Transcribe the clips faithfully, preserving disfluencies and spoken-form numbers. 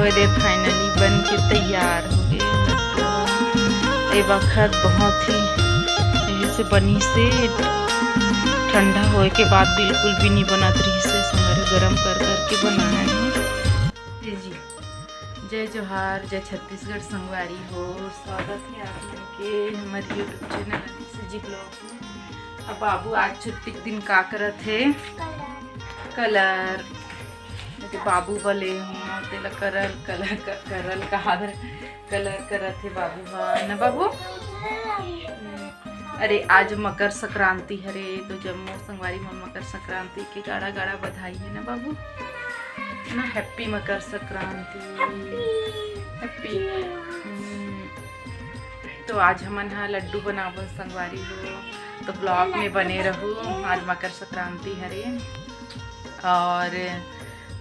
ये finally बन के तैयार हो गए लड्डू। ये बखत बहुत ही जैसे बनी से ठंडा होए के बाद बिल्कुल भी नहीं बनत रही से, संगवारी गरम कर करके बनाए हैं। जी, जय जोहार, जय छत्तीसगढ़ संगवारी हो, स्वागत है आप मन के हमारे YouTube channel अनीस जी vlog में। अब बाबू आज छुट्टी के दिन का करत हे? कलर। कलर। ये तो बाबू बले हूँ, तेला करल, कलर क-, करल कहा दे, कलर करत हे बाबू ह, ना बाबू? अरे, आज मकर संक्रांति हरे, तो जम्मो संगवारी मन मकर संक्रांति के गाड़ा गाड़ा बधाई है ना बाबू, ना? Happy मकर संक्रांति। Happy। हम्म, तो आज हमन हा लड्डू बनाबो संगवारी हो, तो vlog में बने रहू। आज मकर संक्रांति हरे और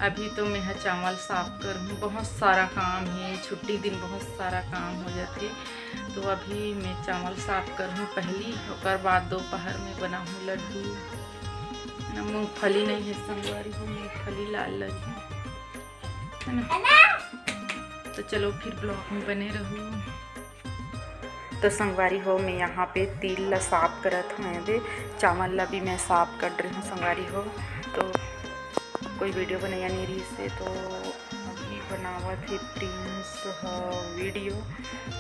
अभी तो मैं हा चावल साफ करहूँ, बहुत सारा काम है, छुट्टी दिन बहुत सारा काम हो जाथे। तो अभी मैं चावल साफ करहूँ पहली, ओकर बाद दोपहर में बनाहूँ लड्डू। ना मूंगफली नहीं है संगवारी हो, मूंगफली लाल लगी है ना। तो चलो फिर vlog में बने रहू। तो संगवारी हो, मैं यहाँ पे तिल ला साफ करत हूँ। ये दे, चावल ला भी मैं साफ कर रही हूँ संगवारी हो। तो कोई video बनैया नहीं रही से, तो अभी बनावत हे प्रिंस ह video।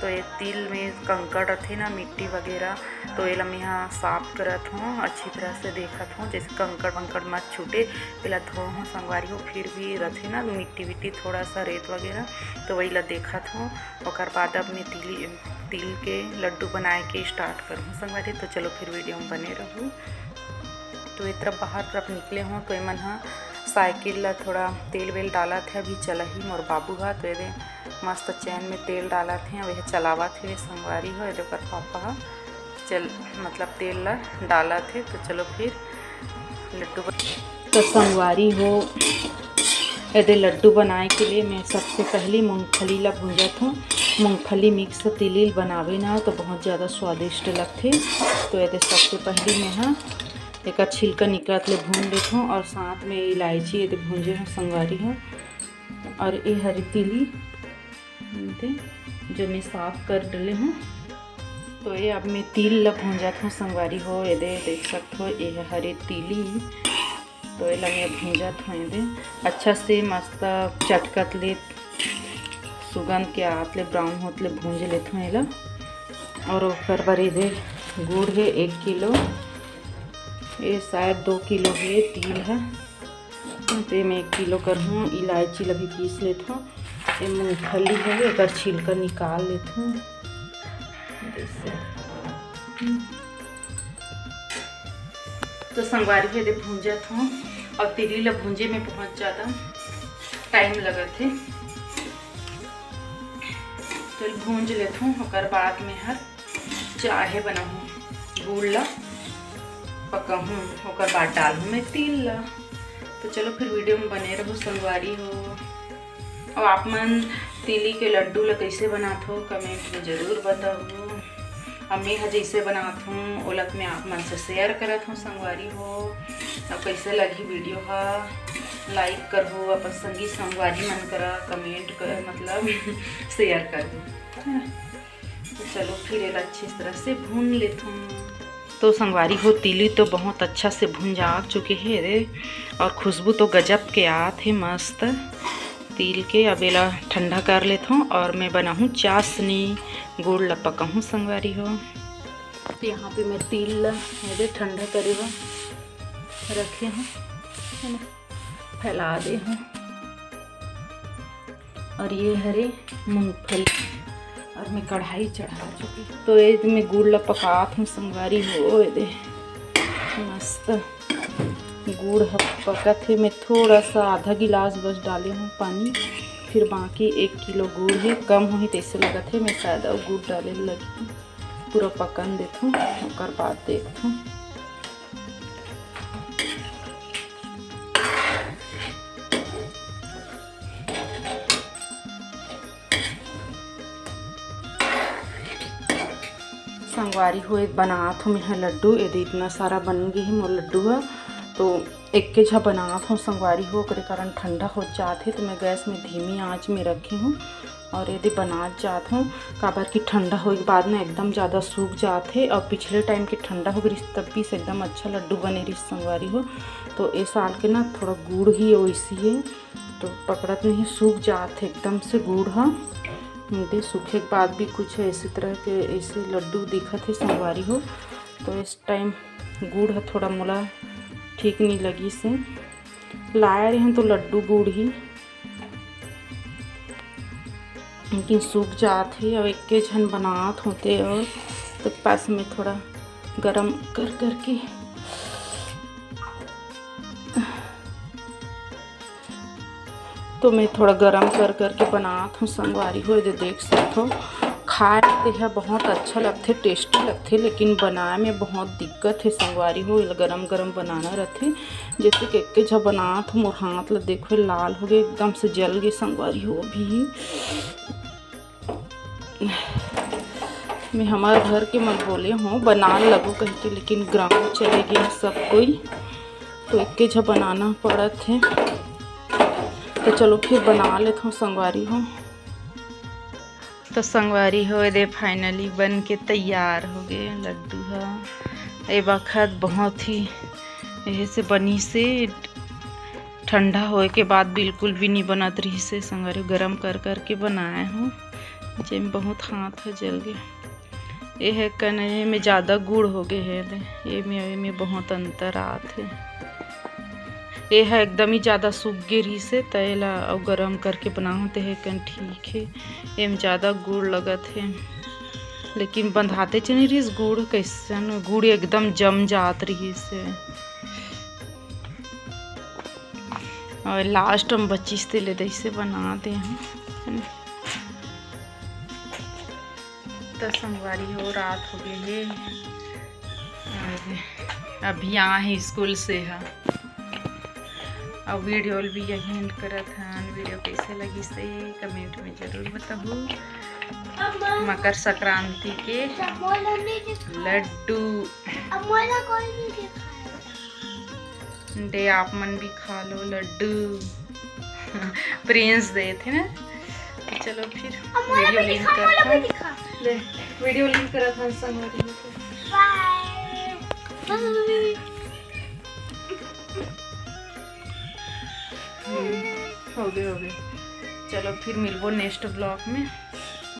तो ये तिल में कंकड़ रथे ना, मिट्टी वगैरह, तो एला मैं यहाँ साफ करत हूँ, अच्छी तरह से देखत हूँ, जैसे कंकड़ वंकड़ मत छूटे। एला धो हूँ संगवारी हो, फिर भी रथे ना मिट्टी विट्टी, थोड़ा सा रेत वगैरह, तो वही ला देखत हूँ। ओकर बाद अब मैं तिली तिल के लड्डू बनाए के start करहूँ संगवारी, तो चलो फिर video में बने रहू। तो ए तरफ बाहर तरफ निकले हों, तो एमन ह साइकिल ला थोड़ा तेल वेल डालत हे, अभी चलही मोर बाबू ह। तो एदे मस्त चैन में तेल डालत हे, वह चलावत हे संगवारी हो। एदे ओकर पापा ह चल, मतलब तेल ला डालत हे। तो चलो फिर लड्डू बन-, तो संगवारी हो, एदे लड्डू बनाए के लिए मैं सबसे पहली मूंगफली ला भूंजत हूँ। मूंगफली mix तिली बनावे ना तो बहुत ज़्यादा स्वादिष्ट लगथे। तो एदे सबसे पहली मैं हा एकर छिलका निकालत ले भून लेत हूँ और साथ में इलायची एदे भूंजे हूँ संगवारी हो। और ए हरी तिली एदे जो मैं साफ कर डले हूँ। तो ये अब मैं तिल ला भूंजत हूँ संगवारी हो। एदे देख सकत हो, ये हरे तिली, तो एला मैं भूंजत हूँ। एदे अच्छा से मस्त चटकत ले, सुगंध के आत ले, brown होत ले भूंज लेत हूँ एला। और ओकर बर एदे गुड़ हे एक किलो, ये शायद दो किलो हे तिल ह। तो ये मैं एक किलो करहूँ, इलायची ला भी पीस लेत हूँ। ये मूंगफली है, एकर छिलका निकाल लेत हूँ। जैसे, तो संगवारी हो, एदे भूंजत हूँ और तिली ला भूंजे में बहुत ज़्यादा time लगत हे, तो भूंज लेत हूँ। ओकर बाद में हर चाहे बनाहूँ, गुड़ ला पकाहूँ, ओकर बाद डालहूँ मैं तिल ला। तो चलो फिर video में बने रहो संगवारी हो। और आप मन तिली के लड्डू ला कैसे बनात हो, comment में जरूर बताओ। अब मैं ह जैसे बनात हूँ, ओला मैं आप मन से share करत हूँ संगवारी हो। अब कैसे लगी video हा, like करहु, अपन संगी संगवारी मन करा comment कर, मतलब share करहु, है ना? तो चलो फिर एला अच्छी तरह से भून लेथन। तो संगवारी हो, तिली तो बहुत अच्छा से भुंजा चुके हे रे, और खुशबू तो गजब के आत हे मस्त तिल के। अब एला ठंडा कर लेथों और मैं बनाहूँ चाशनी, गुड़ ला पकाहूँ संगवारी हो। तो यहाँ पे मैं तिल ला एदे ठंडा करे बर रखे हूँ, है ना, फैला दे हूँ। और ये हरे मूंगफली, और मैं कढ़ाई चढ़ा चुकी हूँ। तो ये मैं गुड़ ला पकात हूँ संगवारी हो, ये दे मस्त गुड़ ह पकत हे। मैं थोड़ा सा आधा गिलास बस डाले हूँ पानी, फिर बाकी एक किलो गुड़ हे, कम होही तैसे लगत हे, मैं शायद अउ गुड़ डाले लगी। पूरा पकन देथूँ, ओकर बाद देखथूँ। संगवारी हो, बनात हूँ मैं ह लड्डू। एदे इतना सारा बन गे हे मोर लड्डू ह, तो एक्के झा बनात हूँ संगवारी हो, ओकरे कारण ठंडा हो जात हे, तो मैं गैस में धीमी आंच में रखे हूँ और एदे बनात जात हूँ। काबर कि ठंडा होए के बाद ना एकदम ज़्यादा सूख जात हे, और पिछले टाइम के ठंडा हो गई तब भी से एकदम अच्छा लड्डू बने रही संगवारी हो। तो ए साल के ना थोड़ा गुड़ ही वैसी है, तो पकड़त नहीं, सूख जात हे एकदम से गुड़ ह। एदे सूखे के बाद भी कुछ ऐसी तरह के ऐसे लड्डू दिखत हे संगवारी हो। तो इस टाइम गुड़ ह थोड़ा मोला ठीक नहीं लगी से, लाए रहे तो लड्डू गुड़ ही, लेकिन सूख जात हे। और एक्के झन बनात होते और तो पास में थोड़ा गरम कर करके, तो मैं थोड़ा गरम कर करके बनात हूँ संगवारी हो। एदे देख सकथो, खाए में तो यह बहुत अच्छा लगथे, टेस्टी लगथे, लेकिन बनाए में बहुत दिक्कत है संगवारी हो। एला गरम गरम बनाना रहथे। जैसे कि एक्के झा बनात हूँ, मोर हाथ ला देखो, लाल हो गए, एकदम से जल गए संगवारी हो अभी। मैं हमारे घर के मन बोले हूँ बना लगो कह के, लेकिन ग्राउंड चले गए सब कोई, तो एक्के झा बनाना पड़त है। तो चलो फिर बना लेत हूँ संगवारी हो। तो संगवारी हो, एदे finally बन के तैयार हो गए लड्डू ह। ए बखत बहुत ही एहे से बनी से, ठंडा होए के बाद बिल्कुल भी नहीं बनत रही से संगवारी, गरम कर करके बनाए हूँ, जेम बहुत हाथ ह जल गए। एह कन एमे ज़्यादा गुड़ हो गए हे, एमे एमे बहुत अंतर आत हे। एह एकदम ही ज़्यादा सूख गे रहिस हे, त एला अउ गरम करके बनाहूँ, तेह कन ठीक हे। एम ज़्यादा गुड़ लगत हे, लेकिन बंधाते च नहीं रहिस गुड़, कैसन गुड़ एकदम जम जात रहिस हे। और लास्ट में बचिस ते ले दैसे बना दे हूँ। त संगवारी हो, रात हो गए हे और अभी आ हे स्कूल से ह। और वीडियो ल भी यही एंड करत हन। वीडियो कैसे लगिस हे कमेंट में जरूर बताहू। मकर संक्रांति के लड्डू। अब मोला कोई नहीं दिखाएगा। दे, आप मन भी खा लो लड्डू। प्रिंस दे थे ना। तो चलो फिर अब मोला वीडियो भी लिंक दिखा, मोला भी करता। दिखा। ले, वीडियो लिंक करत हन संगवारी हो। बाय। बाय। हम्म, हो गए, हो गए। चलो फिर मिलबो नेक्स्ट ब्लॉग में।